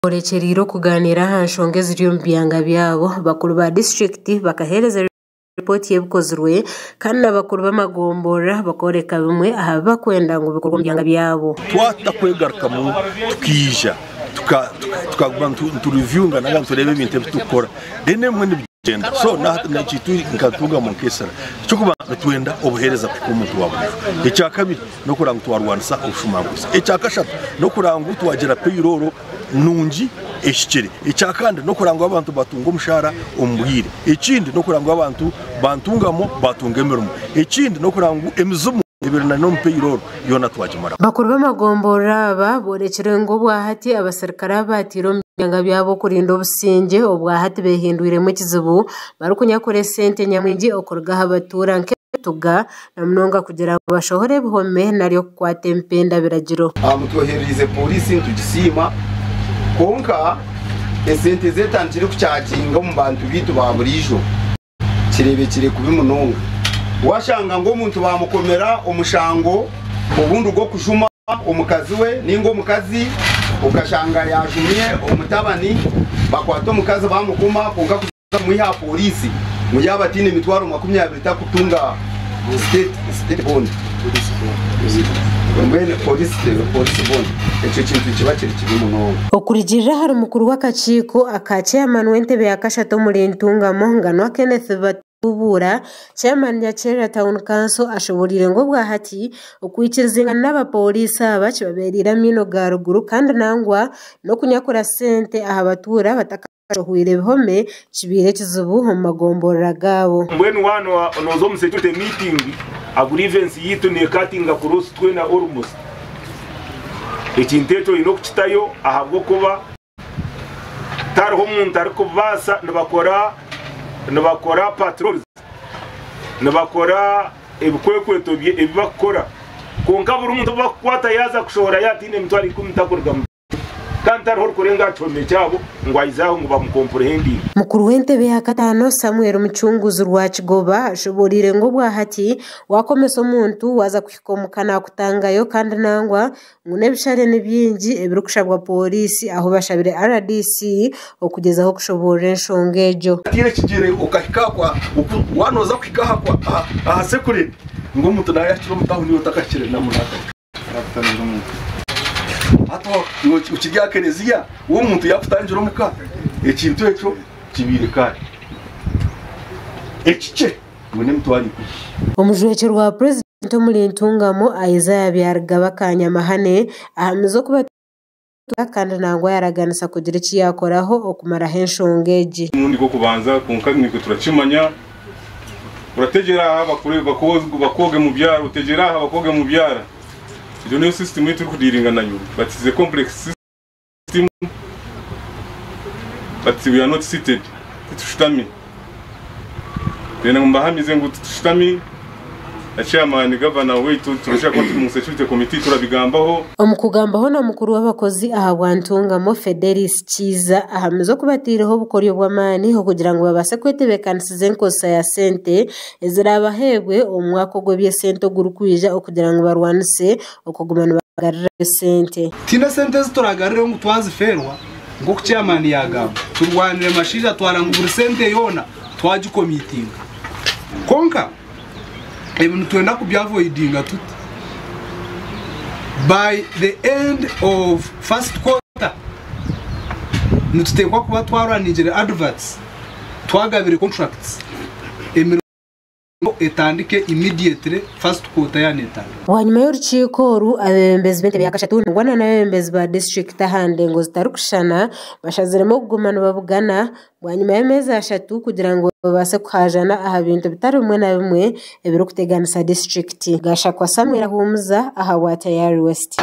Borekyereire okugaaniira aha nshonga eziri omu byanga byabo, bakuru ba disiturikiti bakaheereza ripooti y'ebikozirwe kandi na bakuru b'amagomborora bakooreka bimwe aha bi barikwenda ngu bikorwe omu byanga byabo. Twatakwegarukamu tukaija tukaguma niturivyunga nari nitureeba ebintu ebi turikukora then ebimwe nibigyenda so naitwe nka Ntungamo nk'esara eky'okubanza nitwenda obuheereza kuhika omuntu wa buriijo, ekyakabiri n'okureba ngu twarwanisa obushumanguzi, ekyakashatu n'okureba ngu twagira payroll nungi ehikire. Ekyakandi n'okureba ngu abantu batunga omushaara omu bwire. Ekindi n'okureba ngu abantu ba Ntungamo batunga emirimo. Ekindi n'okureba ngu emizimu ebiri na n'omu payroll yoona twagimaraho. Bakuru b'amagomborora aba boorekire ngu obwahati abaserukare abaataire omu byanga byabo okurinda obusingye obwahati behindwiremu ekizibu barikunyakura esente nyamwingi okuruga aha batuura nk'ebituga na munonga kugira ngu bashohore ebihome nari okukwata empenda biragiro. Mutwoherereize pooriisi nitugisiima kwonka esente zetandikire kukyakinga omu bantu baitu ba buriijo kireebekire kubi munonga. Washanga ngu omuntu bamukomera omushango obundi gw'okujuma omukazi we ninga omukazi okashanga yajumye omutabani bakwata omukazi bamukoma kwonka kumwiha aha pooriisi ngu yaaba ataine emitwaro 20 takutunga state bond mbwenu police bond ekyo kintu nikiba kiri kibi munonga. Okurugiirira ahari mukuru w'akakiiko aka chairman w'entebe ya kashatu omuri Ntungamo, Nganwa Kenneth Batubuura, chairman Nyakyerera Town Council ashoboreire ngu obwahati okwikirizingana n'abapooriisi aba kibabereire amaino ga ruguru kandi nangwa n'okunyakura sente aha batuura batakashohwire ebihome kibaire ekizibu omu magomborora gaabo. Mbwenu waaba nooza omu security meeting, a grievance yaitu neekatinga across twena almost. Ekintu ekyo oine okukitayo ahabw'okuba tihariho omuntu arikubaasa nibakora nibakora patrols, nibakora ebikwekweto ebi barikukora kwonka buri muntu ou barikukwata yaaza kushohora yaaba ataine emitwaro ikumi takuruga mu kandi tihariho orikurenga aha kihome kyabo ngu aize aho ngu bamukompurehendinge. Mukuru w'entebe ya kataano Samuel Mucunguzi Rwakigoba ashoboreire ngu obwahati wakomesa omuntu waaza kuhika omuka nakutangayo kandi nangwa ngu n'ebishare ni bingi ebirikushabwa pooriisi ahu bashabire RDC okugyezaho kushoboorora enshonga egyo. Otaire ekigyere okahika aha waaba nooza kuhika aha sekuredi ngu omuntu naayakira omu tawuni iwe otakahikire namunaka. Hati iwe okiri aha kereziya we omuntu yaakutangira omuka ekintu ekyo kibaire kare ekikye ngu n'emitwaro ikumi. Omujwekyerwa wa Purezidenti omuri Ntungamo, Isaiah Byarugaba Kanyamahane ahamize okubatura kandi nangwa yaraganisa kugira eki yaakoraho okumaraho enshonga egi. Omurundi gw'okubanza kwonka naitwe turakimanya orategyera aha bakwoge mu byaro otegyere aha bakwoge mu byara egyo niyo system ei turikudiiringa nayo but it's a complex system but we are not seated titushutami ndenda ngu mbahamize ngu titushutami na chairman governor waitu turashobora kuba turi mu security committee turabigambaho. Omu kugambaho na mukuru w'abakozi aha bwa Ntungamo, Fedelis Kiiza ahamize oku bataireho obukoryo bw'amaani okugira ngu babaase kwetebeekanisiza enkozesa ya sente eziraabaheebwe omu mwaka ogw'eby'esente ogurikwija okugira ngu barwanise okuguma nibagarurayo sente. Tihaine sente ezi turagarure ngu twazifeerwa nk'oku chairman yaagamba. Turwanire mashaija twara ngu buri sente yoona twagikomitinga. Kwonka ebi nitwenda kubyavoidinga tuti by the end of first quarter nituteekwa kuba twarwaningire adverts, twagabire contracts, emirimo etandike immediately first quarter yaaba neetandika. Bwanyima y'orukiiko oru, abeebembezi b'entebe ya kashatu nangwa n'abeebembezi ba disiturikiti aha ndengo zitarikushushana bashaziremu okuguma nibabugana bwanyima y'ameezi ashatu kugira ngu babaase kuhaajana aha bintu bitari bimwe na bimwe ebirikuteganisa disiturikiti. Gashakwa Samuel Ahumuza aha bwa Tayari West.